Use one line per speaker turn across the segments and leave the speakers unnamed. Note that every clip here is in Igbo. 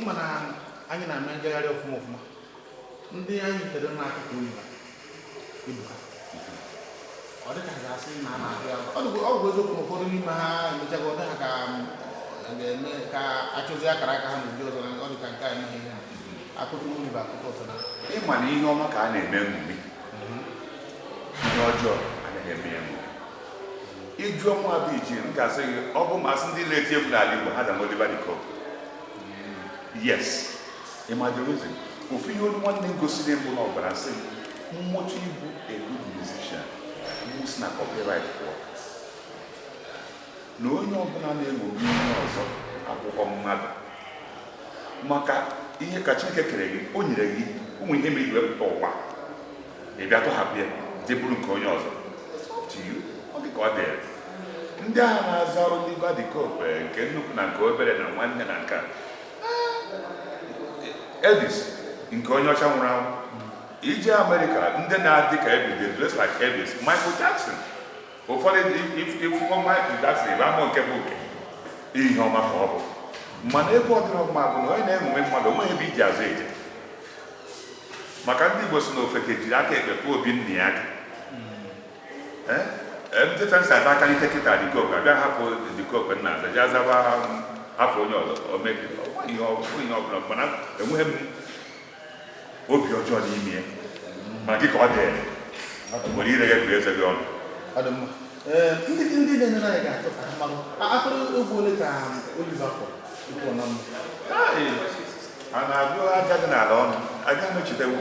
Ịma na anyị na-eme njegharị ọfụma ọfụma. Ndị anyị tere na-akụkọ oyibo ebuka, ọ dịka ha ga-asị na a na-ahụ ya. Ọ bụ eziokwu na ụfọdụ n'ime ha emechago, ọ dị ha ka a ga-eme ka achụzi akara aka ha n'ụdị ọzọ, na ọ dị ka nke a emeghị ihe a akụkọ oyibo, akụkọ ọzọ na
Ịma na ihe ọma ka a na-eme emume, ihe ọjọọ anaghị eme ya emume. Ịjụọ mụ abụ iji, m ga-asị gị, ọ bụ masị ndị na-eti egwu n'ala Igbo, ha zama Oliver De Coque. Yes, ịma the reason? Ofu ihe olu nwanne m gosiri mbụ na ọbara sị m mmụta ịbụ a good musician, mụ si na copyright pụọ, na onye ọbụla na-eṅomi onye ọzọ akwụkwọ mmadụ, maka ihe ka Chineke kere gị, o nyere gị ụmụ ihe mere iji wepụta ụwa, ị bịa tọhapụ ya jee bụrụ nke onye ọzọ. It's up to you. Ọ dị ka ọ dịrị ndị agha na-aza Oliver De Coque, nke nnukwu na nke obere na nwanne na nke a. Elvis nke onye ọcha nwụrụ anwụ, ije Amerịka, ndị na-adị ka Elvis, they dress like Elvis, Michael Jackson. Ụfọdụ ifuko Michael Jackson ebe amụ nke bụ nke ihe ọma ka ọ bụ, mana ebe ọ dịrọ mma bụ na onye na-eṅomi mmadụ onweghị ebe iji azụ eje, maka ndị Igbo si na ofeke jiri aka ekpe kpụọ obi nna ya aka. Ee, ndị tansi aza aka n'ite kịta De Coque abịa hapụ De Coque nna aza jee azaba afọ onye ọzọ, o mebi ihe ọbụla. Mana enweghị m obi ọjọọ n'ime ya, mana gị ka ọ dịrị nwere ire gị bụ eze gị ọnụ.
Ọ dị mma. Ee, ndị na-enere anyị ga-achọ ka ha marụ afere egwu ole ka Oliver kpọrọ tupu ọ na mbụ.
A na-agụ aja dị n'ala ọnụ agaghị m echetawu.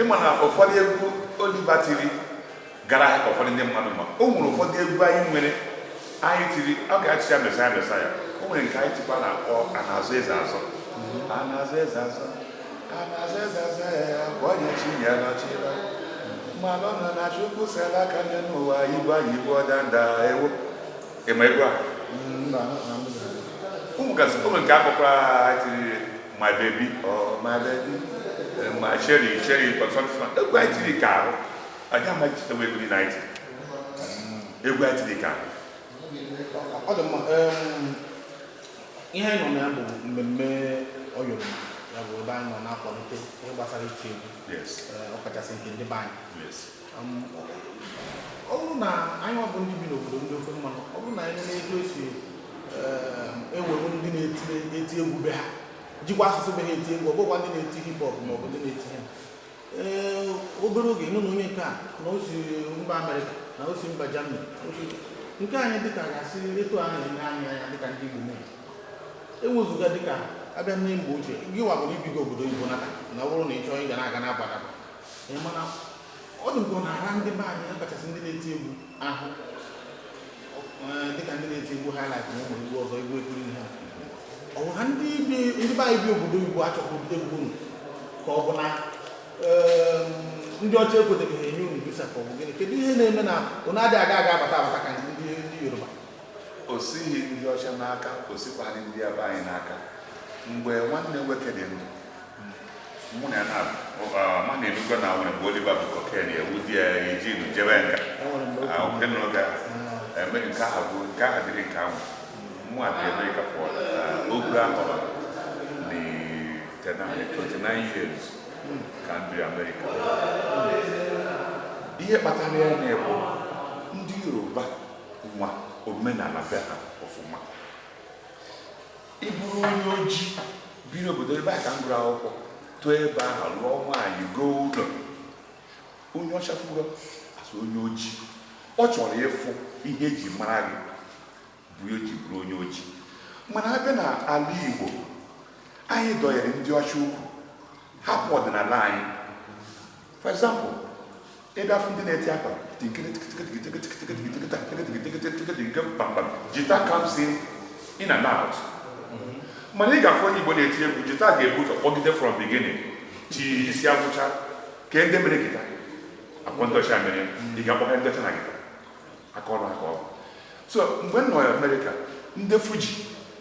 Ịma na ụfọdụ egwu Oliver tiri gara ahịa ka ụfọdụ ndị mmadụ ma o nwere ụfọdụ egwu anyị nwere anyị tiri, ọ ga-achịcha Mesaya, Mesaya. O nwere nke anyị tikwa na-akpọ a na-azụ eze azọ, a na-azụ eze azọ, a na-azụ eze azọ ya ka onye chi ya nọchila mmanụ nọ na Chukwu sela aka nye n'ụwa ibu anyị ibu ọdanda ewo. Ịma egwu a? Ụmụ gasị ụmụ nke akpọkwara tiri "My baby", oh my baby, my cherry cherry, but something. Egwu anyị tiri ka ahụ anyị amaghị chetawa egwu dị na anyị tiri egwu anyị tiri ka ahụ.
Ọ dị mma. Ihe anyị nọ na ya bụ mmemme Ọyọrịma, ya bụ ebe anyị nọ na-akwalite ihe gbasara iti egwu, ọkachasị nke ndị be anyị. Ọ bụrụ na anyị ọ bụ ndị bi n'obodo ndị ofe mmanụ, ọ bụrụ na anyị na-etu esi ewere ndị na-eti egwu be ha, jikwa asụsụ be ha eti egwu, ọ bụkwa ndị na-eti hip hop ma ọ bụ ndị na-eti ha, ee, obere oge ịnụ na onye nke a na o si mba Amerịka, na o si mba Germany, o si nke anyị, dịka gasị etu a na-enye anyị anya dịka ndị Igbo mere ewezụga, dịka abịa nne mgbe ochie gị wabụrụ ibigo obodo oyibo nata, na ọ bụrụ na ị chọọ ị ga na-aga na-abata, ị mana ọ dị nke ọ na-ara ndị be anyị, ọkachasị ndị na-eti egwu ahụ, dịka ndị na-eti egwu highlife na ụmụ egwu ọzọ, egwu ekiri ihe a. Ọ bụ ha ndị be anyị bi obodo oyibo achọghị egwu unu, ka ọ bụ na ndị ọcha ekweteghị ha enye unu visa, ka ọ bụ gịnị? Kedu ihe na-eme na unu adịghị aga aga abata abata ka ndị Yoruba?
O sighi ndị ọcha n'aka, o sikwaghị ndị ebe anyị n'aka. Mgbe nwanne m nwoke dị ndụ, mụ na ya na ma na-enugo na nwere mgbe Oliver bụ cocaine ewu di ya eji nu jebe nga.
Enwere mgbe o
Ah,
kwuru.
oke n'oge ahụ eme nke ahụ bụ nke ahụ dịrị nke ahụ. Mụ a dị Amerịka for oge ahụ na 29 years ka m biri Amerịka. Ihe kpatara ya na-ebu ndị Yoruba nwa omenala be ha ọfụma. Ịbụrụ onye ojii biri obodo ebe a ka m gụrụ akwụkwọ, too ebe ahụ, lụọ nwaanyị, goo ụlọ, onye ọcha fụgo asụ onye ojii, ọ chọrọ ịfụ ihe eji mara gị bụ ihe o ji bụrụ onye ojii. Mana abịa na ala Igbo anyị, dọnyere ndị ọcha ukwu, hapụ ọdịnala anyị. For example, ebe afọ ndị na-eti akwa kpamkpam, guitar comes in and out, mana ị ga-afụ onye Igbo na-eti egwu, guitar ga-ebu ụzọ kpọgide from beginning chi isi agwụcha. Ke ndị mere guitar akwọ ndị ọcha mere, ị ga-akpọga ndị ọcha na guitar aka ọrụ aka ọrụ. So mgbe m nọ Amerịka, ndị Fuji,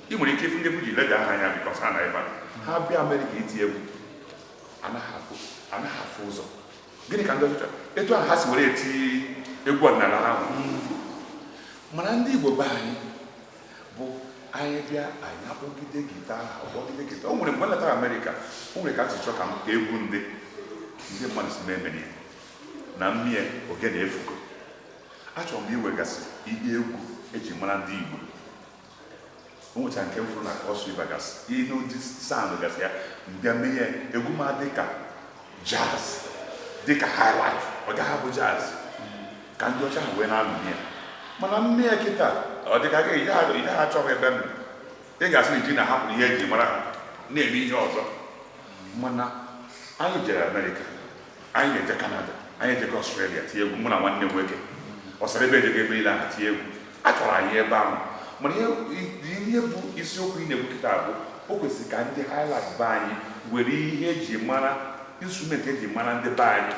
ị nwere ike ịfụ ndị Fuji leda ha anya because ha na ebe a ha bịa Amerịka iti egwu, anaghị afụ ụzọ. Gịnị ka ndị ọcha chọrọ? Etu ahụ ha si were eti egwu ọdịnala ahụ. Mana ndị Igbo be anyị bụ anyị Anyị bịa, anyị akpọgide guitar ahụ, akpọgide guitar. O nwere mgbe m letara Amerịka, o nwere ka m si chọọ ka m egwu ndị mmadụ si m emere ya na mmie ogene efugo. Achọrọ m iwegasị ihe egwu eji mara ndị Igbo. O nwechara nke m fụrụ na Cross River gasị, ihe n'ụdị sound gasị ya, mbịa mee ya egwu ma dị ka jazz, dị ka high life. Ọ gaghị abụ jazz ka ndị ọcha ahụ wee na-anụ ya. Mana mmee kịta, ọ dị ka gị ị gaghị achọghị ebe m nọ. Ị ga-asị na iji na-ahapụ ihe eji mara ha na-eme ihe ọzọ. Mana anyị jere Amerịka, anyị na-eje Kanada, anyị ejego Ọstrelia tie egwu. Mụ na nwanne m nwoke ọsara ebe ejego ebe niile ahụ tie egwu. A chọrọ anyị ebe ahụ. Mana ihe bụ isiokwu ị na-ekwu kịta bụ, o kwesịrị ka ndị highlife be anyị were ihe eji mara, instrument eji mara ndị be anyị,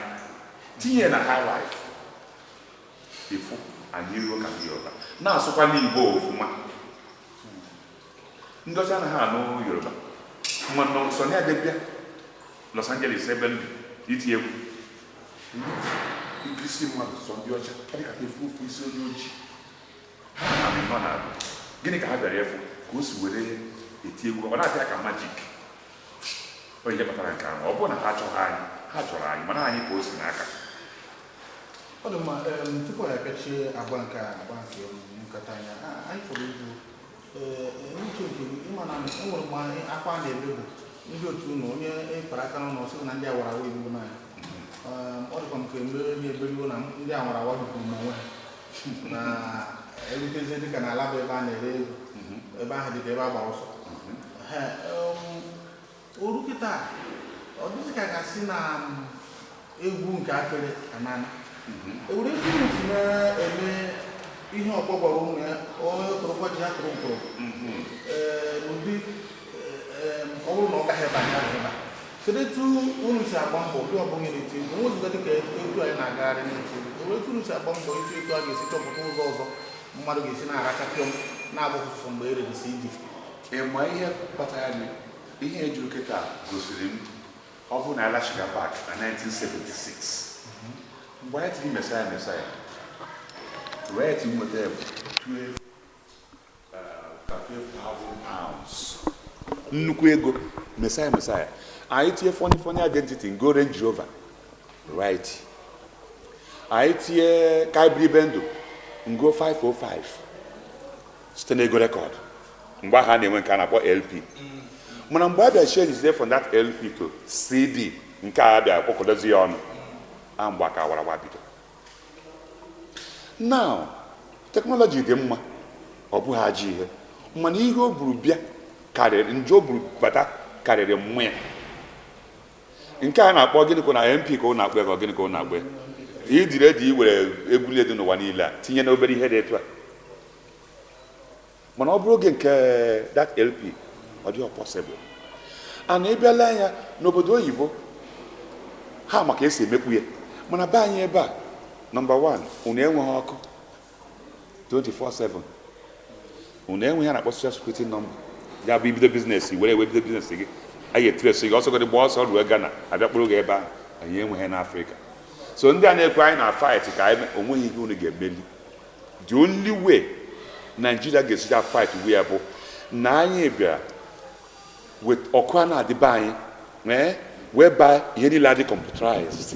tinye na highlife. Ifu anyị ruo ka ndị Yoruba na-asụkwa n'Igbo ofụma. Ndị ọcha anaghị anụ Yoruba, mana Sunny Ade bịa Los Angeles ebe m bi iti egwu, isi mmadụ sọ ndị ọcha ọ dị ka efu ofu isi onye ojii ha na nọ na gịnị ka ha bịara efu ka o si were eti egwu. Ọ na-abịa ka magic. Onye kpatara nke ahụ, ọ bụrụ na ha achọghị anyị, ha chọrọ anyị, mana anyị ka o si n'aka.
Ọ dị mma. Tupu anyị apịachie agba nke a, agba nke nkata anya, anyị chọrọ ịjụ uche nke gị. Ịma na e nwere mgbe anyị akwa a na-ebe bụ ndị otu unu onye ịkpara aka n'ụlọ sị na ndị awara awa egbu n'anya. Ọ dịkwa m ka emere ha eberiwo na ndị awara awa gburu n'onwe ha na erutezie dịka na ala bụ ebe a na-ere ego, ebe ahụ dịka ebe a gbara ọsọ. Oru kịta ọ dịzị ka ga-asị na egwu nke afere anana ewere etu unu si na-eme ihe ọkpọ gwara ụmụ ya, onye tụrụkwa ji ya tụrụ mkpụrụ. Ee, n'ụdị ọ bụrụ na ọ gaghị ebe anyị agaghị ebe a, kedu etu unu si agba mbọ ụdị ọbụla na-eti egwu nwezuga dịka etu anyị na-agagharị na-eti egwu? Ewere etu unu si agba mbọ etu a ga-esi chọpụta ụzọ ọzọ mmadụ ga-esi na-arachapịọm na-abụghị sọsọ mgbe e rere CD?
Ịma ihe kpatara ya, ihe ejuru kịta gosiri m, ọ bụrụ na alachiga back na 1976 mgbe anyị tiri Messiah Messiah, rate nweta bụ 12 £12,000, nnukwu ego. Messiah Messiah anyị tie, Funny Funny Identity, ngo Range Rover right. Anyị tie Kaibri Bendo, ngo 505 site n'ego record. Mgbe ahụ a na-enwe nke a na-akpọ LP, mana mgbe a bịa change from that LP to CD, nke a bịa kpọkọdozi ya ọnụ a, mgbe aka warawa bido. Now technology dị mma, ọ bụghị ajọ ihe, mana ihe o buru bịa karịrị nje o buru bata, karịrị mmụ ya. Nke a na-akpọ gịnị ka na MP ka ọ na-akpọ ya, ka ọ gịnị ka ọ na-akpọ ya, idiri edi iwere egwu niile dị n'ụwa niile a tinye n'obere ihe dị etu a. Mana ọ bụrụ oge nke that LP, ọ dịghị possible. Ana ịbịala anya n'obodo oyibo, ha maka esi emekpu ya, mana be anyị ebe a, number 1, unu enweghị ọkụ 24/7, unu enweghị a na-akpọ social security number. Ya bụ ibido business, were ewe bido business gị, anyị etiresi gị ọsọ gị gbaa ọsọ ruo Ghana, abịa kpụrụ gị ebe ahụ. Anyị enweghị n'Afrịka. So ndị a na-ekwe anyị na fight ka anyị onweghị ihe unu ga-emeli. The only way Nigeria ga-esija fight wee bụ na anyị bịara with ọkụ a na-adịbe anyị, whereby ihe niile adị computerized.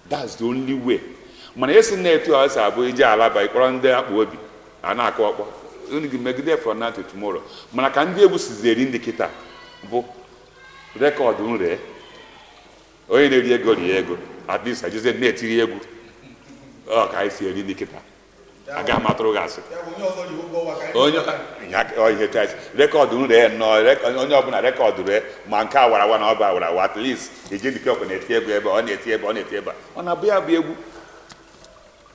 That's the only way. Mana esi na-etu a si abụ ije alaba ịkpọrọ ndị akpa obi a na-akụ ọkpọ, unu gị megide from now to tomorrow. Mana ka ndị egwu sizi eri ndị kịta bụ record nree, onye na-eri ego rie ego, at least ejizie na-etiri egwu. Ọ ka anyị si eri ndị kịta, agaghị m atụrụ gị asị. Onye ya ihe tais record nree nnọọ, onye ọbụla record ree, ma nke awarawa na ọ bụ awarawa, at least eji ndike ọkụ na-eti egwu ebe ọ na-eti, ebe ọ na-eti, ebe a ọ na-abụ ya bụ egwu,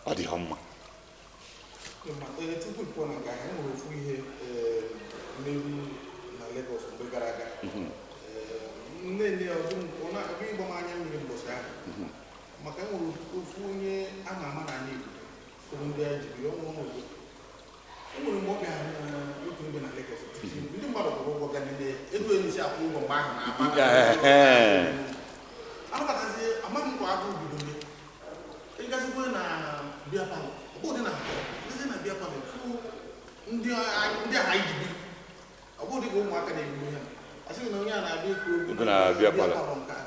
ọ dịghị mma.
Ee, tupu pụọ na nke ahụ, e nwere ofu ihe mmeri na Lagos mgbe gara aga. Nne nne ya ọdụ ọ na-abịa ịgba m anya mmiri mbọchị ahụ, maka e nwere ofu onye a ma ama n'ala Igbo soro ndị a jibiri ọnwụ n'obodo. E nwere mgbe ọ bịara n'otu ebe na Lagos, ndị mmadụ kwụrụ ụgwọ ga nene etu enyi si akwụ ụgwọ mgbe ahụ na-ama anụkọtazie. Amaghị m kwa agụụ bido ịgazikwe na beer parlour, ọ bụghị na hotel, gazie na beer parlour fụ. Ndị ahụ anyị ji biri, ọ bụrụ dịka ụmụaka na-ebido ha, a sị na onye a na-abịa ịkụ egwu
Egwu na-abịa
bịa
palọ.
Palọ nke a,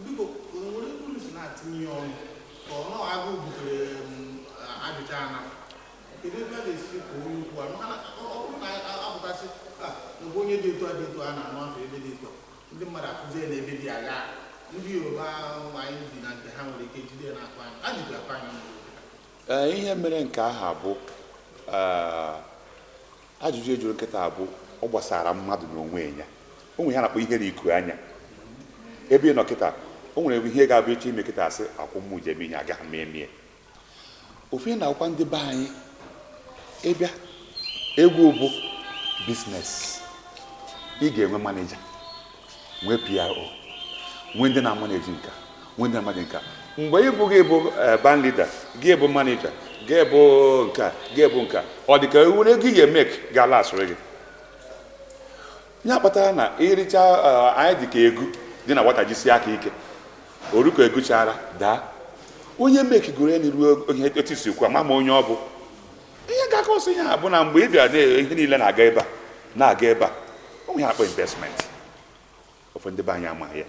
biko, o nwere ebe unu si na-atinye ya ọnụ ka ọ nọ agụụ butere m ajụjụ ana, kedu ebe a ga-esi kwuo onye ukwu a? Maka na ọ bụrụ na apụtasị a mgbe onye dị etu a dị etu a na-anụ afọ ebe dị etu a, ndị mmadụ akụzie na ebe dị agha, ndị Yoruba anyị bi na nke ha nwere ike jide ya na-akụ anyị, a jide akụ anyị n'obodo.
Ee, ihe mere nke ahụ bụ ajụjụ ejuru nkịta bụ ọ gbasara mmadụ n'onwe ya. O nwere ihe a na-akpọ ihere iku anya ebe ị nọ kịta. O nwere ihe ga-abụ ịchọ ime kịta, asị akwụ mmụ ji eme ihe, agaghị m emie ofe na-akwụkwa. Ndị be anyị, ịbịa egwu bụ business. Ị ga-enwe manager, nwee PRO, nwee ndị na-amanage nka, nwee ndị na-amanage nka. Mgbe ị bụ gị bụ band leader, gị bụ manager, gị bụ nka, gị bụ nka, ọ dị ka ewere ego ị ga-eme ga-ala asụrụ gị. Ya kpatara na iricha anyị dị ka egu dị na nwata jisie aka ike oruko eguchara daa. Onye mekigoro ya n'iru ihe etu isi kwu, ama m onye ọ bụ. Ihe ga-akọsị ihe a bụ na mgbe ị bịara na ihe niile na-aga ebe a, na-aga ebe a, o nwere akpọ investment. Ụfọdụ ndị be anyị amaghị ya.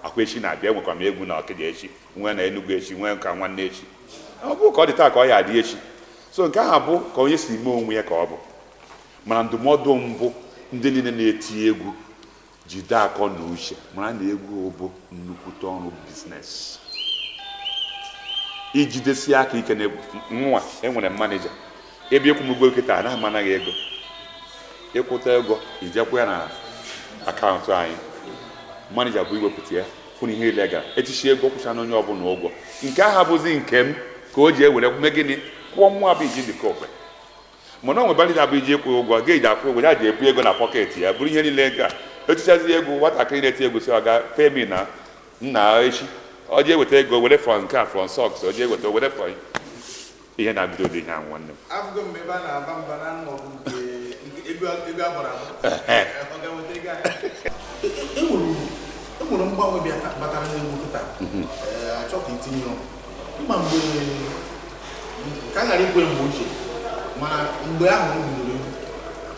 Akwa echi na-abịa, enwekwa m egwu na Ọkịja echi, nwee na Enugu echi, nwee nka nwanne echi. Ọ bụrụ ka ọ dị taa ka ọ ya adị echi. So nke ahụ bụ ka onye si mee onwe ya ka ọ bụ. Mana ndụmọdụ mbụ, ndị niile na-eti egwu, jide akọ na uche, mara na egwu bụ nnukwute ọrụ business. Ijidesi aka ike na nwa enwere m manager ebe ịkwụ m ụgwọ kịta, anaghị m anaghị ego ịkwụta ego, ijekwa ya na account anyị. Manager bụ iwepụta ya, fụ na ihe niile gara etichi ego, kwụcha na onye ọbụla ụgwọ. Nke ahụ abụzi nke m ka o ji ewere mee gịnị, kwụọ mmụọ bụ iji dịka okwe. Mana o nwebara abụ iji ịkwụ ụgwọ ga eji akwụ ụgwọ ya, ji ebu ego na pocket ya, bụrụ ihe niile ga etichazi egwu. Nwatakịrị na-eti egwu si ọ ga pay me na nna echi, ọ ji eweta ego were from nke a, from socks, ọ ji eweta were from ihe na-abido dị ihe ahụ, nwanne m.
Afụgo m ebe a na-aba mba na maọbụ nke ego ego agbara agba, ọ ga-weta ego anyị. E nwere mgbanwe bịa batara n'egwu kịta. Ee, achọ ka itinye ọnụ mma mgbe ka a ghara ikwe mgbe ochie, mana mgbe ahụ m bidoro egwu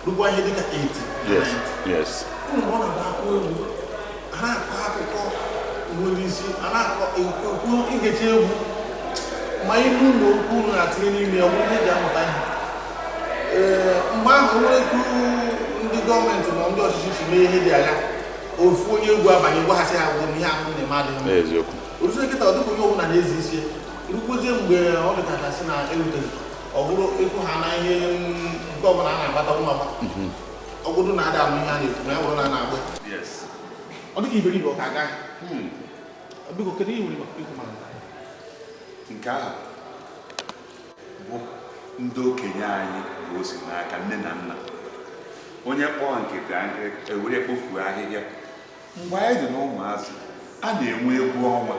rukwa ihe dịka 80, 90, ụmụ ọ na-agba akụ egwu, a na-akọ akụkọ nwere isi, a na-akọ ekwu igechi egwu, ma ilu na okwu unu na-atinye n'ime ya, ọ bụrụ ihe eji amụta ihe. Ee, mgbe ahụ nwere ekwu ndị gọọmenti ma ndị ọchịchị si mee ihe dị agha, ofu onye egwu abanye gwaghasị ha gwụ na ihe ahụ na-eme adịghị mma.
Eziokwu.
Oruzie kịta, ọ dịka onye ọbụla na-ezi isi rukwuzie mgbe ọ dịkachasị na eruteghị, ọ bụrụ ịkụ ha na ihe nke ọbụla a na-agbata nwa agba, ọgwụdụ na-ada anụ ihe a na-ekwu na ya bụrụ na a na-agba ọ dịka iberibe, ọ ka agaghị. Biko, kedu ihe nwere ikwu maka nke a?
Nke ahụ bụ ndị okenye anyị ka o si n'aka nne na nna. Onye kpọọ nkịta ewere kpofuo ahịhịa. Mgbe anyị dị n'ụmụazị, a na-enwe egwu ọnwa,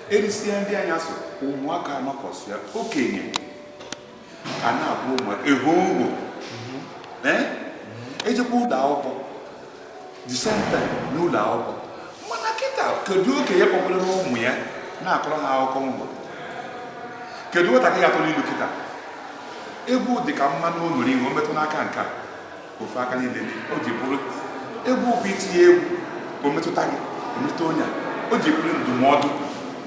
erisie ndị anya so ụmụaka anọkọsịa, okenye a na-abụ ụmụaka ehu ugbo. Ee, ejekwa ụlọ akwụkwọ the same time n'ụlọ akwụkwọ. Mana kịta, kedu okenye kpọkwara ụmụ ya na-akọrọ ha akụkọ mbụ? Kedu nwatakịrị ga-atụrụ ilu kịta? Egwu dị ka mmanụ o nwere iwe o metụ n'aka nke a, ofe aka niile dị o ji bụrụ egwu bụ itinye egwu, o metụta gị, o metụta onye a, o ji bụrụ ndụmọdụ.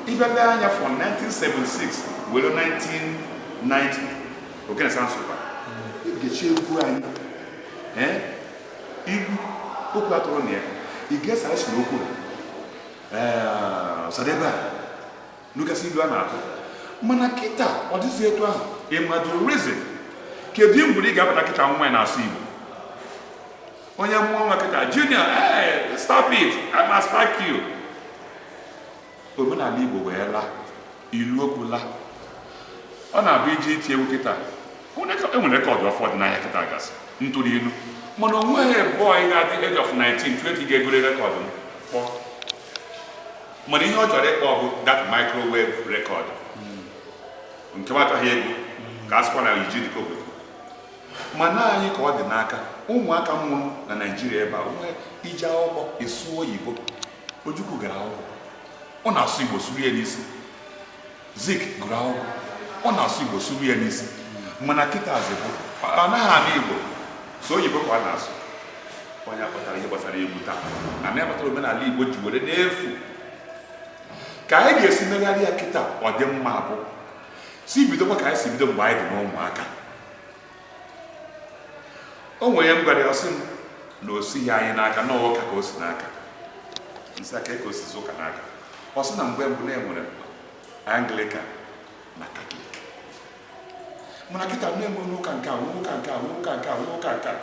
Ịbịa lee anya from 1976 were 1990, Ogene Sound Super, ị egwu anyị, ee, ilu okwu atụrụ na ya, ị ga-esara si n'okwu. Ee, Ọsadebe a nugasị ilu a na-atụ. Mana kịta ọ dịghịzi etu ahụ. Ịmadụ reason? Kedu mgbe ị ga-abata kịta nwa ya na-asụ Igbo? Onye mmụọ nwa kịta, "Junior, hey, stop it, I must spark you." Omenala Igbo wee laa, ilu okwu laa. Ọ na-abụ iji iti egwu kịta, enwere record ọfọ ọdịnaya kịta gasị ntụrụ ilu, mana o nweghị boy ga-adị age of 19, 20 ga-egore record m kpọọ. Mana ihe ọ chọrọ ịkpọ bụ that microwave record nke m achọghị ego ka a sịkwa na iji dịka obodo. Mana anyị ka ọ dị n'aka ụmụaka mụrụ na Naijiria ebe a onwe ije akwụkwọ ịsụ oyibo. Ojukwu gara akwụkwọ, ọ na-asụ Igbo suru ya n'isi. Zik gụrụ akwụkwọ, ọ na-asụ Igbo suru ya n'isi. Mana kịtazi bụ Ọ naghị anụ Igbo, so oyibo ka ọ na-asụ. Onye kpatara ihe gbasara egwu taa na ya kpatara omenala Igbo ji were n'efu ka anyị ga-esi megharị ya kịta. Ọ dị mma bụ si bidokwa ka anyị si bido mgbe anyị dị n'ụmụaka. O nwere m gwara ya, ọsị m na o sighi anyị n'aka, na ụka ka o si n'aka. Nsị aka ka o si ụka n'aka. Ọ sị na mgbe mbụ na-enwere Anglican na Catholic, mana kịta na-enwe ụka nke a, nwe ụka nke a, nwe ụka nke a, nwe ụka nke a.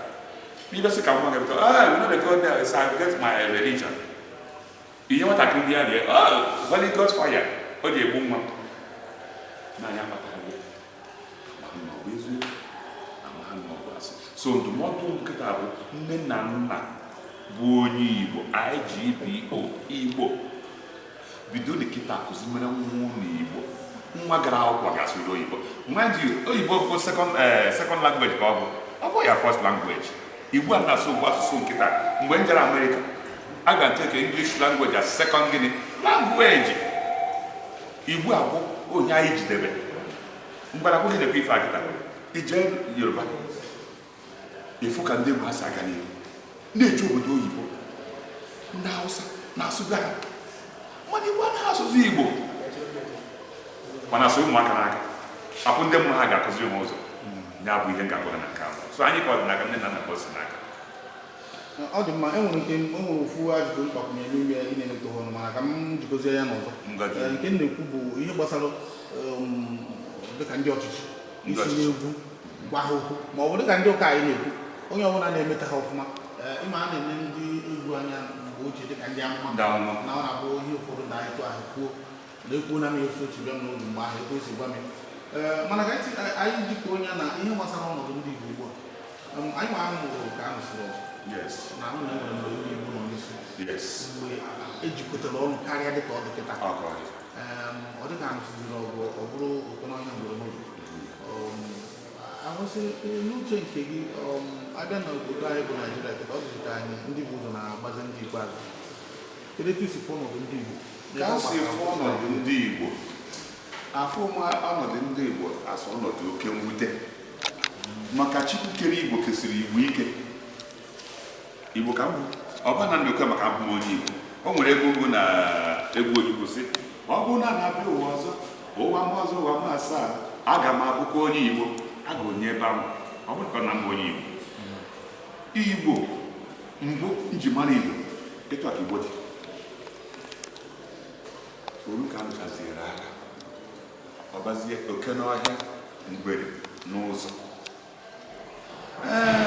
N'ibe sị ka nwa gị pụta, "Ah, we no dey go there, it's against my religion." Ihe nwatakịrị ndị ya rie, oh, Holy Ghost fire, o ji egbu nwa n'anya kpatara ya. Ma ha ọ bụ eziokwu, ama ha na ọ bụ asị. So ndụmọdụ nkịta bụ, nne na nna bụ onye Igbo, IGBO Igbo, bido na kịta kụzimere nwa ụlọ Igbo. Nwa gara akwụkwọ ga-asụrụ oyibo. Mind you, oyibo bụ second language ka ọ bụ, ọ bụ ya first language. Igbo a na-asụ bụ asụsụ nkịta. Mgbe m jere Amerịka, a ga take English language as second gịnị language. Igbo abụ onye anyị jidebe mgbadagwụ gị na-ekwe ife a kịta. Ije Yoruba, ịfụ ka ndị egwu ha si aga n'ihu na-eji obodo oyibo. Ndị Hausa na-asụ be ha, mana Igbo anaghị asụsụ Igbo, mana asụ ụmụaka n'aka apụ ndị mma ha ga-akụziri ha ụzọ. Ya bụ ihe m ga-agwa ha na nke ahụ. So anyị ka ọ dị n'aka nne na nna, ka o si n'aka.
Ọ dị mma. Enwere nke enwere ofu ajụjụ mkpakwunye n'ime ị na-emetụ ọnụ, mana ka m jikọzie ya n'ọzọ.
Ngaji.
Nke m na-ekwu bụ ihe gbasara dịka ndị ọchịchị
Ndị
isi
ọchịchị.
n'egwu gwa ha okwu, ma ọ bụ dịka ndị ụka anyị na-ekwu, onye ọbụla na-emeta ha ọfụma. Ịma a na-eme ndị egwu anya mgbe ochie dịka ndị amụma.
Ndị amụma.
Na ọ na-abụ ihe ụfọdụ na etu ahụ kwuo na ekwuo na m efu otu bịa m n'obi mgbe ahụ etu o si gwa m. Mana ka anyị jikọ onye na ihe gbasara ọnọdụ ndị Igbo ugbu a. Anyị ma ahụ ka a nụsịrị ọgụ na ahụ na enwere mgbe ndị Igbo nọ n'isi, mgbe ejikọtara ọnụ karịa dịka ọ dị kịta.
Ọ ka ọ dị.
Ọ dịka anụsịziri ọgụ, ọ bụrụ oke n'ọhịa mgbere n'oge. Ahụsị n'uche nke gị, abịa na obodo anyị bụ Naijiria kịta, ọ dịzị ka anyị ndị bụ ụzọ na-agbazi ndị ikpeazụ. Kedu etu isi fụ ọnọdụ ndị Igbo?
Ka a si fụ ọnọdụ ndị Igbo, afụ m ọnọdụ ndị Igbo asụ ọnọdụ oke mwute, maka Chukwu kere Igbo kesịrị Igbo ike. Igbo ka m bụ, ọ bụ na ndụkọ maka abụ m onye Igbo. O nwere egwu ngụ na egwu Ojukwu sị, ọ bụrụ na na-abịa ụwa ọzọ, ụwa m ọzọ, ụwa m asaa, aga m abụkwa onye Igbo. A ga onye ebe ahụ ọ bụrụ na m bụ onye Igbo. Igbo mbụ njimara Igbo, etu a ka Igbo dị olu ka alụchaziri agha, ọbazie oke n'ọhịa, ngwere n'ụzọ. Ee,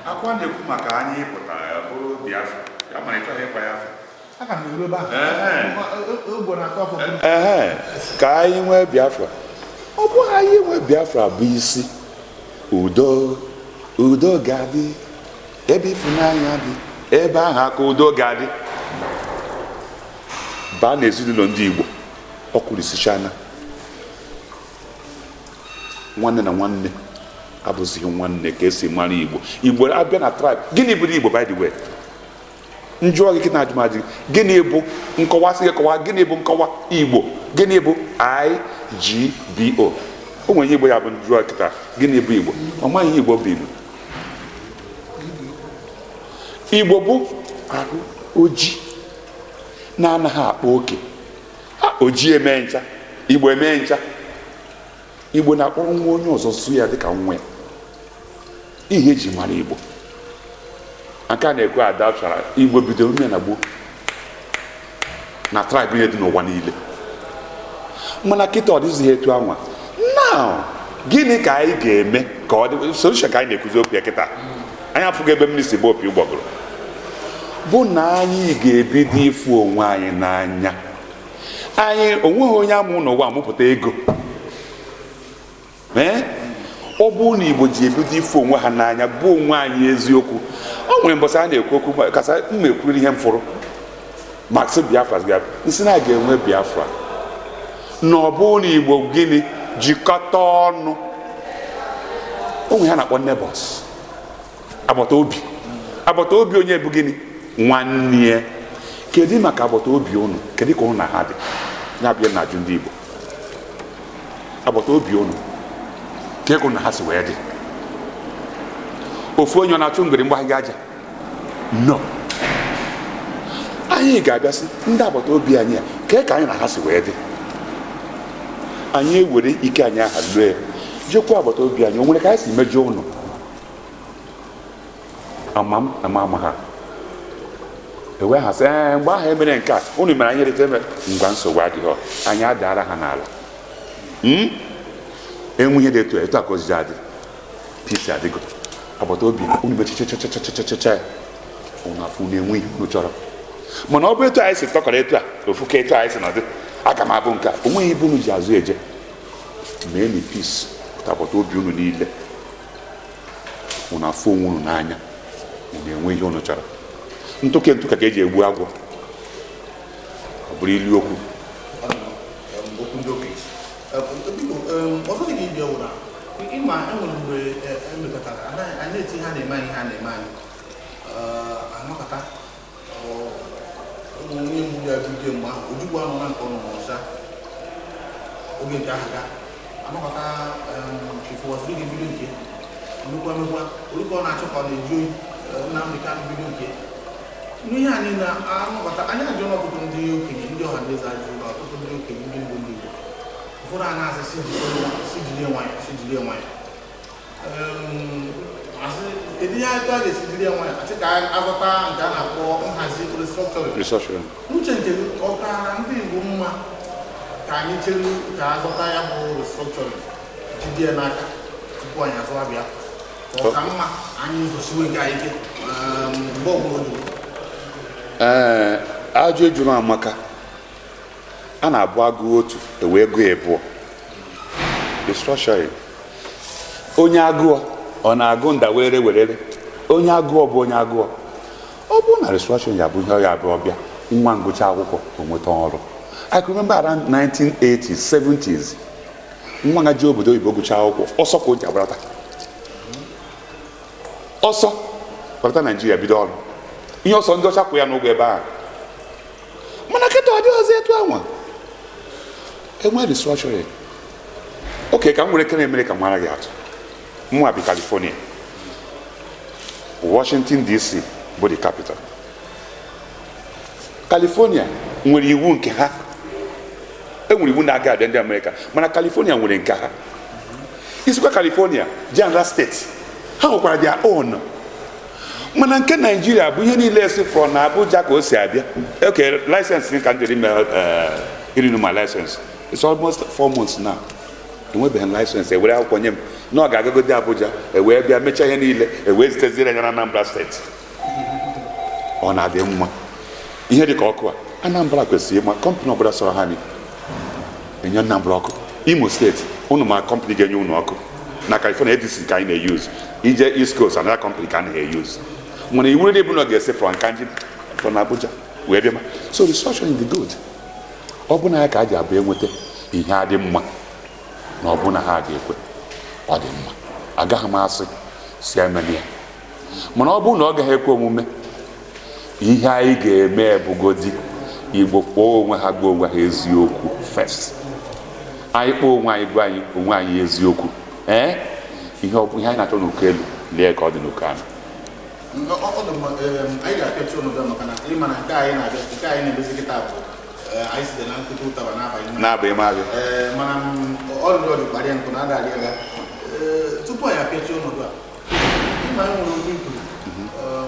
akwa na-ekwu maka anyị pụtara bụrụ Biafra ya, mara ịchọghị ịkwa ya afọ.
Aka m eru ebe ahụ. Ogbo na-atọ afọ bụ
Ee, ka anyị nwee Biafra, ọ bụghị anyị nwee Biafra bụ isi udo. Udo ga-adị ebe ịfụnanya dị, ebe ahụ aka udo ga-adị baa n'ezinụlọ ndị Igbo. Ọ kwurisichana nwanne na nwanne abụzighị nwanne ka esi mara Igbo. Igbo abịa na tribe, gịnị bụ Igbo? By the way, njụọ gị kịta ajụmajụ, gịnị bụ nkọwa? Sị gị kọwa, gịnị bụ nkọwa Igbo? Gịnị bụ IGBO? O nwere ihe Igbo ya bụ. Njụọ kịta, gịnị bụ Igbo? Ọ maghị ihe Igbo bụ. Igbo, Igbo bụ arụ ojii na-anaghị akpa oke ha. Ojii eme ncha, Igbo eme ncha. Igbo na-akpọrọ nwa onye ọzọ zụ ya dịka nwa ya. Ihe eji mara Igbo nke a na-ekwe ada chara. Igbo bidoro ume na gboo na tribe niile dị n'ụwa niile, mana kịta ọ dịzighị etu anwa. Now, gịnị ka anyị ga-eme ka ọ dị solution ka anyị na-ekuzi okwu ya kịta? Anyị afụghị ebe mmiri si gba opi ụgbọgụrụ. Bụ na anyị ga-ebido ịfụ onwe anyị n'anya. Anyị onweghị onye amụ n'ụwa amụpụta ego. Ee, ọ bụrụ na Igbo ji ebido ịfụ onwe ha n'anya, bụ onwe anyị eziokwu. O nwere mbọsị a na-ekwu okwu kasa m ekwuru ihe m fụrụ ma sị Biafra ga nsị na a ga-enwe Biafra, na ọ bụrụ na Igbo gịnị jikọta ọnụ. Onwe ha na-akpọ neighbors, agbata obi. Agbata obi onye bụ gịnị? Nwanne ya. Kedu maka agbata obi unu? Kedu ka unu na ha dị? Ya bịa na ajụ ndị Igbo, agbata obi unu, ka ego na ha si wee dị. Ofu onye ọ na-achụ ngwere mgbagha aja? No. Anyị ga-abịasị ndị agbata obi anyị a kee ka anyị na ha si wee dị. Anyị ewere ike anyị aha lue ya, jekwa agbata obi anyị, o nwere ka anyị si mejọọ ụnụ? Ama m na m ama ha ewee ha sị, ee, mgbe ahụ emere nke a, unu mere anyị rete eme ngwa, nsogbu adịghị, anyị adaara ha n'ala. Enwe ihe dị etu a, etu a ka ozizi adị, peace adịgo. Agbata obi unu mechichachachachachacha ya, unu afụ unu enwe ihe unu chọrọ. Mana ọ bụ etu anyị si tọkọrọ, etu a ofu ka etu anyị si nọdụ, aga m abụ nke a, onweghị ebe unu ji azụ eje. Mee ni peace pụta agbata obi unu niile, unu afụ onwe unu n'anya, unu enwe ihe unu chọrọ. Ntụke ntụka ka eji egbu agwọ, ọ bụrụ ilu okwu.
Okwu ndị okenye. Biko, ọzọ dị ka ibe wụ na ịma enwere mgbe emekọtara anyị na-eti ihe a na-eme anyị, ihe a na-eme anyị, anọkọta ụmụ onye mgbu ya bido mgbe ahụ Ojukwu anọ na nke ọ nọ n'ọza oge nke ahụ ga anọkọta Chief Uwazuruike bido nke nnukwu emekwa orúkọ ọ na-achọ ka ọ na-eju oyi. Nnamdi Kanu bido nke n'ihe a niile anọkọta anyị ajụọla ọtụtụ ndị okenye, ndị ọha na eze ajụrụ ọtụtụ ndị okenye, ndị ndu ndị Igbo ụfọdụ a na-asị si jide nwayọ, si jide nwayọ. Asị kedu ihe etu a ga-esi jide nwayọ? Asị ka azọta nke a na-akpọ nhazi, restructuring.
Restructuring.
N'uche nke gị, ọ kaara ndị Igbo mma ka anyị chere ka azọta ya bụ restructuring, jide ya n'aka tupu anyị azọwa Biafra, ka ọ ka mma anyị zọsiwe nke anyị ike mgbe ọbụla o juru?
Ee, ajụ ejuru amaka. A na-abụ agụ otu ewee gụọ ịbụọ. Restructuring, onye agụọ ọ na-agụ nda were werere, onye agụọ bụ onye agụọ. Ọ bụrụ na restructuring ya bụ ihe ọ ya abụọ bịa, nwa ngụcha akwụkwọ o nweta ọrụ. I can remember around 1980s, 70s, nwa nga ji obodo oyibo gụcha akwụkwọ, ọsọ ka o ji agbarata ọsọ kpọrọta Naijiria bido ọrụ. Ihe ọsọ ndị ọcha kwụ ya n'ụgwọ ebe ahụ. Mana kịta ọ dị ọzọ etu anwa enwe restructuring. Oke ka m were kene mere ka mara gị atụ. Mụnwa bi California, Washington DC bụ the capital. California nwere iwu nke ha. Enwere iwu na-aga abịa ndị Amerịka, mana California nwere nke ha. Isikwa California jee another state, ha nwekwara their own. Mana nke Naijiria bụ ihe niile si from na Abuja ka o si abịa. Okay, license ka m jere ime, irinu my license, it's almost 4 months now, enwebeghị m license. Ewere akwụkwọ nye m na ọ ga-agagodi Abuja, ewee bịa mechaa ihe niile, ewee ziteziere ya na Anambra Steeti. Ọ na-adị mma ihe dị ka ọkụ a. Anambra kwesịrị ịma company ọbụla sọrọ ha ni enye Anambra ọkụ. Imo Steeti, ụnụ ma company ga-enye ụnụ ọkụ. Na California, Edison ka anyị na-use. Ije East Coast, another company ka a na-use. Mana iwu ndị bụ na ọ ga-esi from Kanji, from Abuja wee bịa ma. So restructuring dị good. Ọ bụ na ya ka a ji abụ enweta ihe adị mma, na ọ bụ na ha ga-ekwe, ọ dị mma. Agaghị m asị si emena ya, mana ọ bụrụ na ọ gaghị ekwe omume, ihe anyị ga-eme bụgodi Igbo kpọọ onwe ha, gwa onwe ha eziokwu first. Anyị kpọọ onwe anyị, gwa anyị onwe anyị eziokwu, ee, ihe ọ bụ ihe anyị na-achọ n'uko elu, lee ka ọ dị n'uko anụ.
Ọ dị mma. Anyị ga-apịachi ọnọdụ a maka na ịma na nke anyị na-abịa, nke anyị na-emezi kịta bụ anyị site na nkụta ụtaba na-abanye
na-abụ ime abịa.
Ee, mana ọrịrị ọdị kparịa nkụ na ada aga. Ee, tupu anyị apịachi ọnọdụ a, ịma enwere okwu ikwuru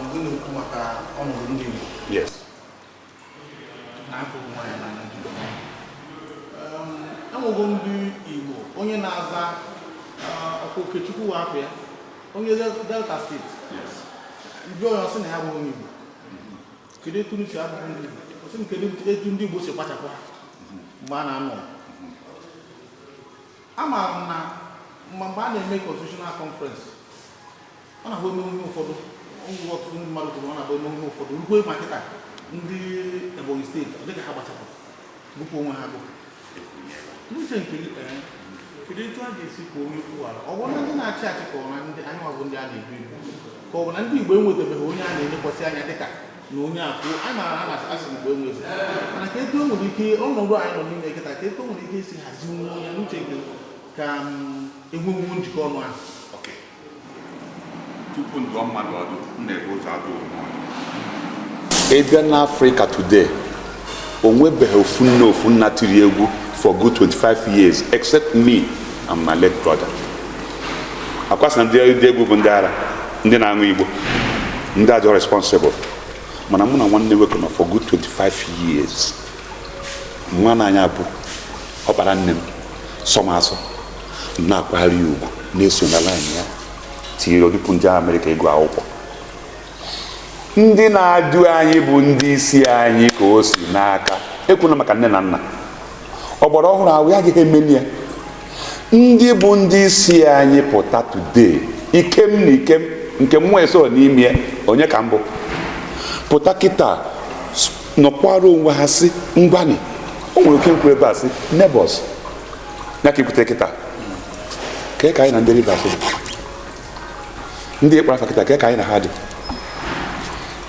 mgbe ị na-ekwu maka ọnọdụ ndị Igbo na-afọ onwe anyị na Naịjirịa. Enwego ndị Igbo onye na-aza ọkwa Okechukwu wụ afọ ya, onye Delta Steeti. Ndị onye ọsị na ya bụ onye Igbo, kedu etu unu si abụghị ndị Igbo? Ọsị m kedu etu ndị Igbo si kpachapụ ha mgbe a na-anọ ọgụ. Amaara m na mgbe a na-eme constitutional conference, ọ na-abụ eme ihe ụfọdụ ngwa ọtụtụ ndị mmadụ kwuru, ọ na-abụ eme ihe ụfọdụ rukwe ma kịta ndị Ebonyi Steeti, ọ dịka ha gbachapụrụ bụpụ onwe ha bụpụ. N'uche nke gị, ee, kedu etu a ga-esi kwuo onye okwu ala? Ọ bụrụ na ndị na-achị achị, ka ọ na ndị anyị nwa bụ ndị a na-ebu ebu, ka ọ bụ na ndị Igbo enwetabeghị onye a na-elekwasị anya dịka na onye a kwuo anyị mara na asị Igbo enwezi, mana ka etu o nwere ike ọnọdụ anyị nọ n'ime kịta, ka etu o nwere ike isi hazinwuo ya n'uche nke ka enwenwuo njikọ ọnụ ahụ?
Okay. Tupu ndụọ mmadụ ọdụ, m na-ebu ụzọ adụ onwe ọdụ. Ị bịa n'Africa today, o nwebeghị ofu nne, ofu nna tiri egwu for good 25 years except me and my late brother. Akwasị na ndị egwu bụ ndị ara, ndị na-aṅụ igbo, ndị adịghị responsible. Mana mụ na nwanne nwoke nọ for good 25 years. Nwa na anya bụ ọkpara nne m sọm asọ m na-akwagharị ya ugwu, na-eso na line ya tinyere odupụ ndị Amerịka ịgụ akwụkwọ. Ndị na-adụ anyị bụ ndị isi anyị ka o si n'aka. Ekwuna maka nne na nna ọgbara ọhụrụ ahụ ya agaghị emeli ya. Ndị bụ ndị isi anyị pụta today, ikem na ikem nke mmụọ eso n'ime ya, onye ka mbụ pụta kịta nọkwara onwe ha si ngwani. O nwere oke nkwu ebe a sị neighbors ya ka ikwute kịta kee ka anyị na ndị Rivers dị, ndị ịkpara afa kịta, kee ka anyị na ha dị,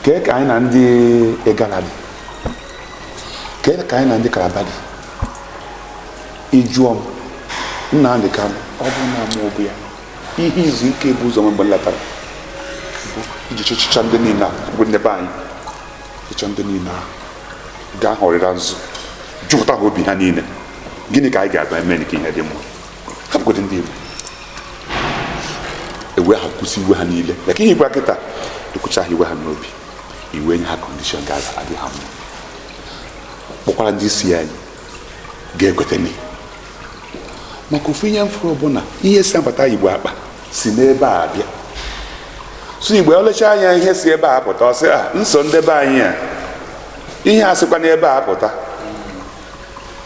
kee ka anyị na ndị Igala dị, kee ka anyị na ndị Calabar dị. Ịjụọ m, Nnamdị Kanụ, ọ bụrụ na amụ bụ ya ihe izu ike bụ ụzọ mgbe m letara bụ iji chịchịcha ndị niile a bụ ndị be anyị, chịcha ndị niile ahụ gaa họrịra nzu, jupụta ha obi ha niile. Gịnị ka anyị ga-abịa eme ka ihe dị mma? Ha bụgodị ndị Igbo ewe ha kwụsị iwe ha niile maka ihe igwe kịta ekwucha ha iwe ha n'obi, iwe nye ha condition ga-adị ha mma. Kpọkwara ndị isi anyị ga-ekweta maka ofu ihe mfụrụ ọbụla ihe si abata Igbo akpa si n'ebe a abịa. So Igbo olecha anya ihe si ebe a pụta, ọ sị a nso ndebe anyị a, ihe a sịkwa n'ebe a pụta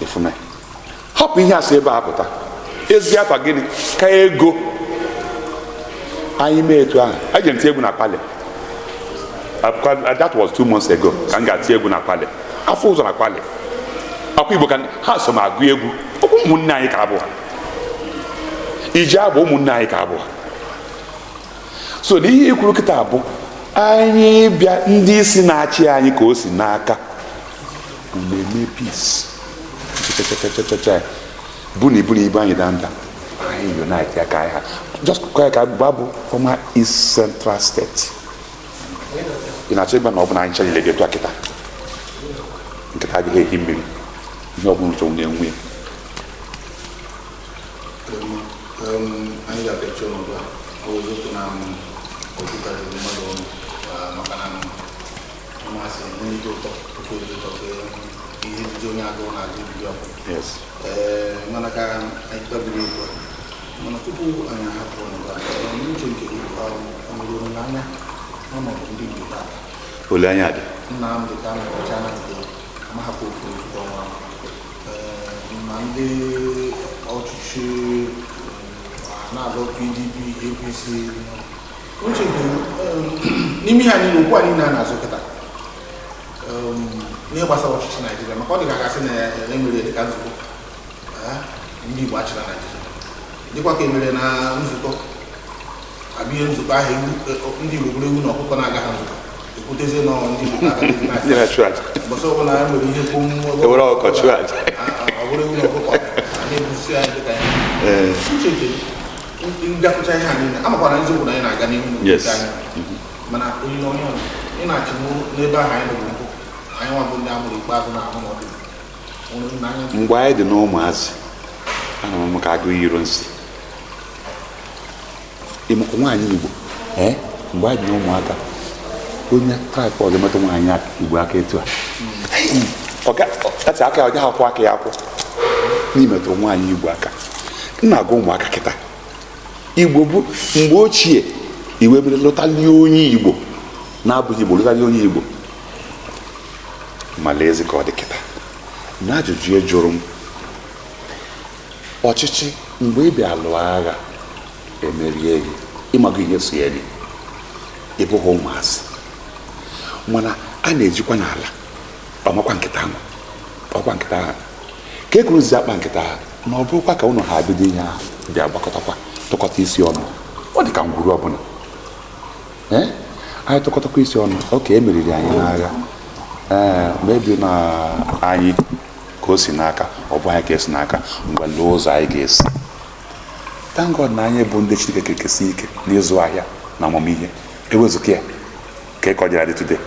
ịfụna hapụ ihe a si ebe a pụta. Ezi afa gịnị ka ego anyị mee etu ahụ? Eji m tie egwu na Kwale. That was 2 months ago ka m ga-ati egwu na Kwale, afọ ụzọ na Kwale akwa Igbo ka ha so m agụ egwu. Okwu ụmụnne anyị ka abụọ iji abụ ụmụnne anyị ka abụọ. So na ihe ikwuru kịta bụ anyị bịa, ndị isi na-achị anyị ka o si n'aka unu eme peace chachachachacha bụ na iburu ibu anyị danda, anyị unite ya ka anyị ha just ka ka bụ former East Central State. Ị na-achọ ịgba na ọ bụ na anyị ncha dị etu a kịta, nkịta adịghị ehi mmiri, ihe ọ bụla chọrọ na-enwe ya.
Anyị ga-apịachi ọnọdụ a. Ọ bụ eziokwu na okwu karịrị mmadụ ọnụ, maka na mmasị nri dị ụtọ, ofe dị ụtọ ka ihe ejije onye agụụ na-agụ ebili ọkụ. Ee, mana ka anyị kpebiri ugbu a, mana tupu anyị ahapụ ọnọdụ a, n'uche nke gị, ọ nwere olileanya n'ọnọdụ ndị Igbo tata?
Olileanya dị.
Nnamdị Kanụ ọcha na nke amahapụ ofu ofu ọnwa. Ee, ma ndị ọchịchị na-azọ PDP, APC, uche nke n'ime ihe a niile, okwu a niile a na-azụ kịta n'ihe gbasara ọchịchị Naijiria, maka ọ dị ka a gasị na emere dịka nzukọ ndị Igbo achịra Naijiria, dịkwa ka emere na nzukọ abịa nzukọ ahụ, ewu ndị Igbo bụrụ ewu na ọkụkọ na-aga ha nzukọ, ekwutezie nọ ndị Igbo ka aka
Ndị na-achụ aja.
Mbọsị ọbụla e nwere ihe kpom
Ewere ọkụkọ chụọ aja.
Ọ bụrụ ewu na ọkụkọ a na-ebusi anyị dịka ihe. Uche nke ngakọcha ihe a niile, amakwara eziokwu na anyị na-aga n'ihu n'obodo anyị, mana olileanya ọ ị na-achị n'ebe ahụ anyị nọbụ mbụ, anyị nwa bụ ndị amụrụ ikpeazụ na-ahụ n'ọdụ nwere olileanya.
Mgbe anyị dị n'ụmụazị, ana m ka agụ iro nsị ịmụkwa nwaanyị Igbo. Ee, mgbe anyị dị n'ụmụaka, onye tripod metụ nwaanyị Igbo aka etu a, ọ aka ya, ọ gaghị akwụ aka ya akwụ n'imetụrụ nwaanyị Igbo aka. M na-agwa ụmụaka kịta, Igbo bụ mgbe ochie iwe mere lụtalie onye Igbo na-abụghị Igbo, lụtalie onye Igbo. Ma lee ezi ka ọ dị kịta. Na ajụjụ ị jụrụ m, ọchịchị, mgbe ị bịa lụọ agha emerie gị, ịmago ihe so ya gị, ị bụghị ụmụazị, mana a na-ejikwa n'ala ọmakwa nkịta ahụ, ọkwa nkịta ahụ ka e kwuruzi akpa nkịta ahụ na ọ bụrụkwa ka ụnụ ha bido ihe ahụ bịa gbakọtakwa tụkọta isi ọnụ. Ọ dị ka ngwuru ọbụla. Ee, anyị tụkọtakwa isi ọnụ oke emeriri anyị n'agha. Ee, mebi na anyị ka o si n'aka, ọ bụ anyị ka esi n'aka. Ngwa, lee ụzọ anyị ga-esi. Thank God na anyị bụ ndị Chineke kekesi ike n'ịzụ ahịa. Na amamihe ewezụga ya ka ị kọjara dị today,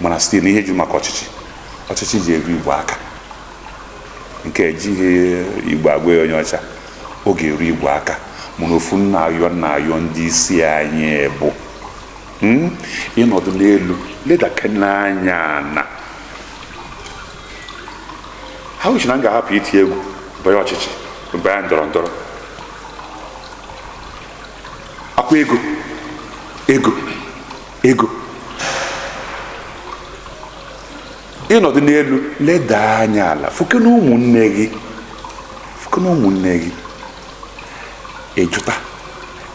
mana site n'ihe ju maka ọchịchị, ọchịchị ji eru Igbo aka, nke ejighị Igbo agwa ya onye ọcha, ọ ga-eru Igbo aka. Mana ofu nna ayọ, nna ayọ ndị isi anyị bụ ịnọdụ n'elu ledakene anya na ha uche na m ga-ahapụ iti egwu banye ọchịchị, banye ndọrọ ndọrọ akwa ego ego ego. Ịnọdụ n'elu leda anya ala, fuke na ụmụnne gị, fuke na ụmụnne gị, ịjụta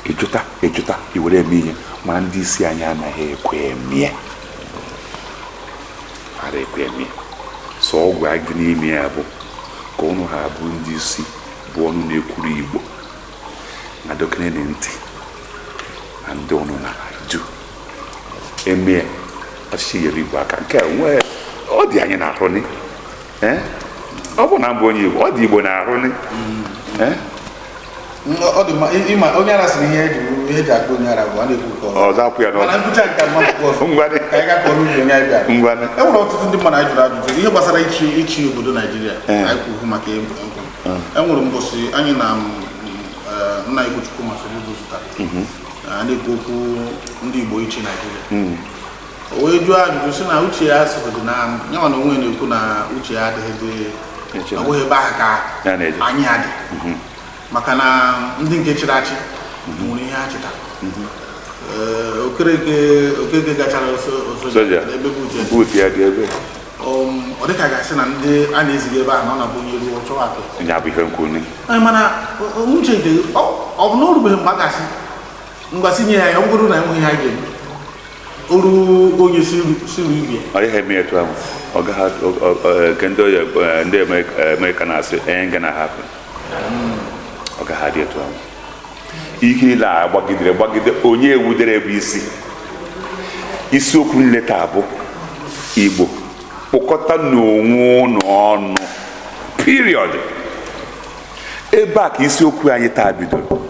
ịjụta ịjụta iwere eme ihe. Mana ndị isi anyị anaghị ekwe emie, ara ekwe emie. So ọgwụ anyị dị n'ime ya bụ ka ụnụ ha bụ ndị isi bụ ọnụ na-ekwuru Igbo na dokene ntị na ndị ụnụ na-ajụ emie ọchịchị nyere Igbo aka. Nke a nwee ọ dị anyị na-ahụ ni. Ọ bụ na mbụ onye Igbo, ọ dị Igbo na-ahụ ni.
Ọ dị mma. Ịma onye ara sịrị ihe eji ihe eji akpọ onye ara bụ a na-ekwu nke ọzọ.
Ọzọ akwụ ya
mana
n'ọnụ.
Nkwụcha nke mma bụ ọzọ.
Ngwanị.
Ka anyị gaa kọrọ ubi onye anyị bịara.
Ngwanị.
E nwere ọtụtụ ndị mmadụ anyị jụrụ ajụjụ ihe gbasara ịchị ịchị obodo Naijiria. Anyị kwuru maka egwu. E nwere mbọsị anyị na nna Igbo Chukwuma Soludo zụtara a na-ekwu okwu ndị Igbo ịchị Naijiria. O wee jụọ ajụjụ sị na uche ya sịrị na ya nwa na onwe ya na-ekwu na uche ya adịghị dị.
Eche.
Ọ bụghị ebe ahụ ka
Ya na-eje.
anyị adị, maka na ndị nke chịrị achị nwere ihe ha chịtara. Ee, Okereke Okeke gachara
Soja.
soja ebe bụ uche.
Buutu ya dị ebe.
Ọ dịka ga-asị na ndị a na-eziga ebe ahụ na ọ na-abụ onye ruo chọwa akụ.
Ya bụ ihe nkwuni.
Ee, mana uche nke ọ bụ na o rubeghị mgbe a ga-asị ngwa nye ya ya, ọ bụrụ na enweghị ihe anyị ga-eme oru onye siru ibie.
Ọ dịghị eme etu ahụ. Ọ gaghị nke ndị ndị Amerịka na-asị ain't gonna happen. Ọ gaghị adị etu ahụ. Ihe niile a gbagidere gbagide, onye ewudere bụ isi isiokwu nleta bụ Igbo kpụkọta n'onwe ụnụ ọnụ, period. Ebe a ka isiokwu anyị taa bidoro.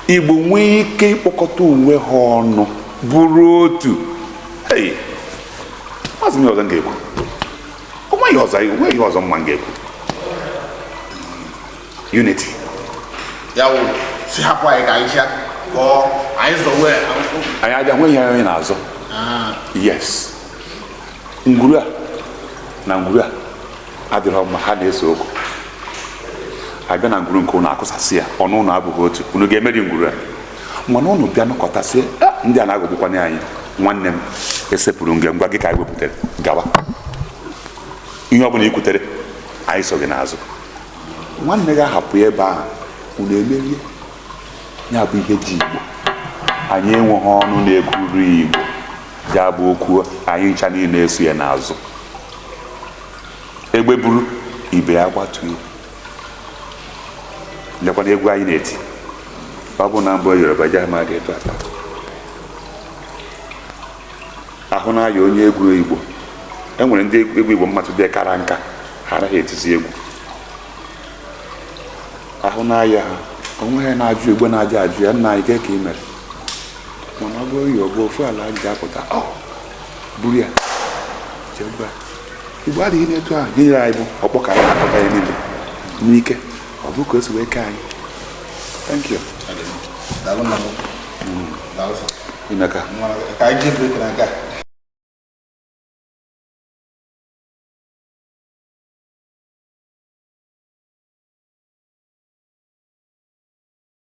Igbo nwee ike ịkpọkọta onwe ha ọnụ bụrụ otu. Hey, maazị m, ihe ọzọ m ga-ekwu, onweghị ọzọ, onweghị ihe ọzọ mma m ga-ekwu. Unity.
Ya wụ si hapụ anyị ka anyị chịa, ka ọ anyị zọwe.
Anyị aja nweghị ihe anyị na-azọ. Yes, ngwuru a na ngwuru a adịrọ mma, ha na-ese okwu. Abịa na ngwuru nke ụnụ akụsasị ya ọnụ, ụnụ abụghị otu, unu ga-emeri ngwuru a. Mana ụnụ bịa nọkọtasị, "Ah, ndị a na-aghọgbukwana anyị." Nwanne m, esepụrụ nge ngwa gị ka anyị wepụtara gawa. Ihe ọbụla i kwutere, anyị so gị n'azụ. Nwanne gị ahapụ ebe ahụ, unu emerie. Ya bụ ihe ji Igbo. Anyị enweghị ọnụ na-ekwuru Igbo, ya bụ okwu anyị ncha niile eso ya n'azụ. Egbe buru, ibe ya gbatuo. Lekwana egwu anyị na-eti. Ọ bụ na mbụ Yoruba ji amadị etu ata ahụ na-aya onye egwu Igbo. E nwere ndị egwu Igbo mmatụ dị kara nka, ha anaghị etizi egwu ahụ na-aya ha. Onwe ha na-ajụ Igbo na-ajụ ajụ ya, nna anyị, ka ị mere? Mana ọ bụrụ ya, ọ bụ ofu ala ji apụta, ọ buru ya jee gwa Igbo adịghị n'etu ahụ. Ihe nyere anyị bụ ọkpọ ka anyị na-akpọta ya niile n'ike. Ọ bụ ka o si wee kee anyị. Thank you.
Daalụ nna m. Daalụ sir.
Imeka.
Ka anyị jee break na nke a.